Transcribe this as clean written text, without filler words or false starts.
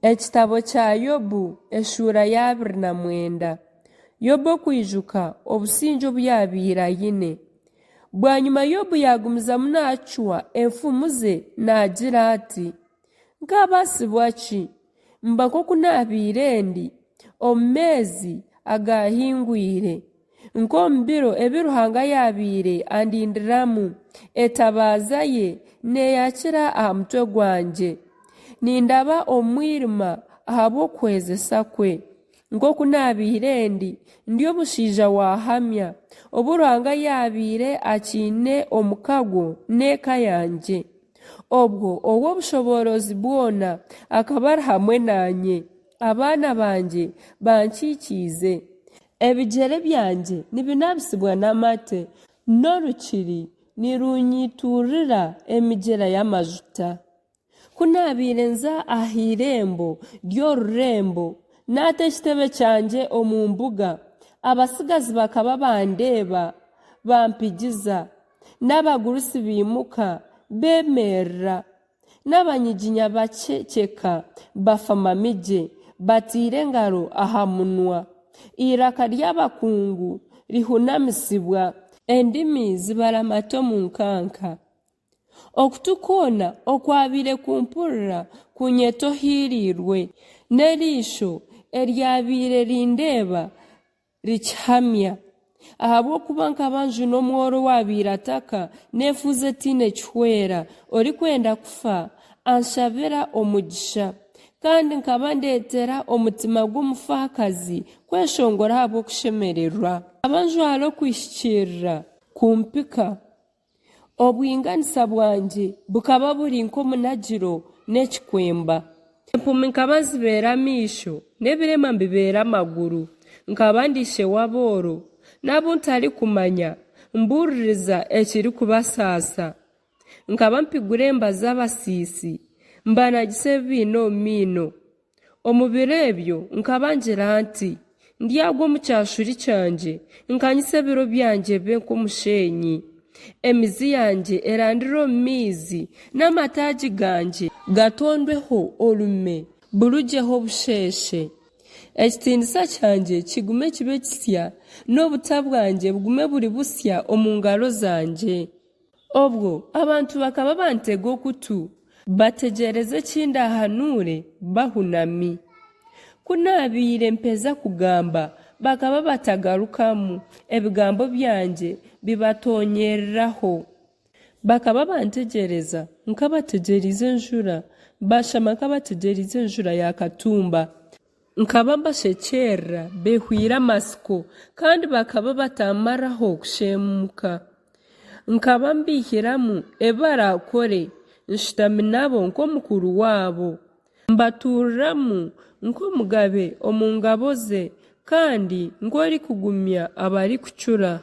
Ekitabo kya Yobu eshuura ya 29. Yobu okwijuka obusingye obu yaabaire aine. Bwanyima Yobu yaagumizamu naacwa enfumu ze naagira ati, Nkaabaasibwa ki, mba nk'oku naabaire ndi omu meezi agaahingwire, nk'omu biro ebi Ruhanga yaabaire andindiramu, etabaaza ye neeyakira aha mutwe gwangye. Nindaba omu mwirima ahabw'okuhwezesa kwe. Nk'oku naabaire ndi, ndi omushaija wa hamya, obu Ruhanga yaabaire akiine omukago n'eka yangye. Obwo Ow'obushoboorozi bwona akaba ari hamwe naanye, abaana bangye bankiikiize. Ebigyere byangye nibinabisibwa n'amate, n'orukiri nirunyiturira emigyera y'amajuta. Ku naabaire nza aha irembo ry'orurembo, naata ekitebe kyangye omu mbuga, abatsigazi bakaba bandeeba, bampigiza, n'abagurusi baimuka, beemerera, n'abanyiginya baceceka, bafa mamigye, bataire engaro aha munwa. Eiraka ry'abakungu rihunamisibwa, endimi zibaramata omu nkanka. Okutu kwona okwabaire kumpurira kunyeta ohiiriirwe, n'eriisho eryabaire rindeeba rikihamya, ahabw'okuba nkaba njuna omworo owaabaire ataka n'efuuzi etaine kihwera, orikwenda kufa anshabira omugisha. Kandi nkaba ndeetera omutima gw'omufaakazi kweshongora ahabw'okushemererwa. Nkaba njwara okuhikiirira kumpika. Obwinganisa bwangye bukaba buri nk'omunagiro n'ekikwemba. Empumi nkaba nzibeera amaisho, n'ebirema mbibeera amaguru. Nkaba ndi ishe w'abooro, n'abu ntarikumanya mbuuririza ekirikubasaasa. Nkaba mpigura emba z'abasiisi, mbanagisa ebi baine omu maino. Omu biro ebyo nkaba ngira nti, Ndyagwa omu kyashuri kyangye, nkanyise ebiro byangye bibe nk'omusheenyi. Emizi yangye erandire omu maizi, n'amataagi gangye gatondweho orume, burugyeho obusheeshe. Ekitiinisa kyangye kigume kibe kisya, n'obuta bwangye bugume buri busya omu ngaro zangye. Obwo abantu bakaba bantega okutu, bategyereza eki ndaahanuure bahunami. Ku naabaire mpeza kugamba, bakaba batagarukamu, ebigambo byangye bibatoonyereraho. Bakaba bantegyereza nk'abategyereize enjura, bashama nk'abategyereize enjura ya katumba. Nkaba mbashekyeerera beehwaire amatsiko, kandi bakaba batammaraho kushemuka. Nkaba mbaihiramu ebi baraakore, nshutami nabo nk'omukuru waabo. Mbatuuriramu nk'omugabe omu ngabo ze, kandi nk'orikugumya abarikucura.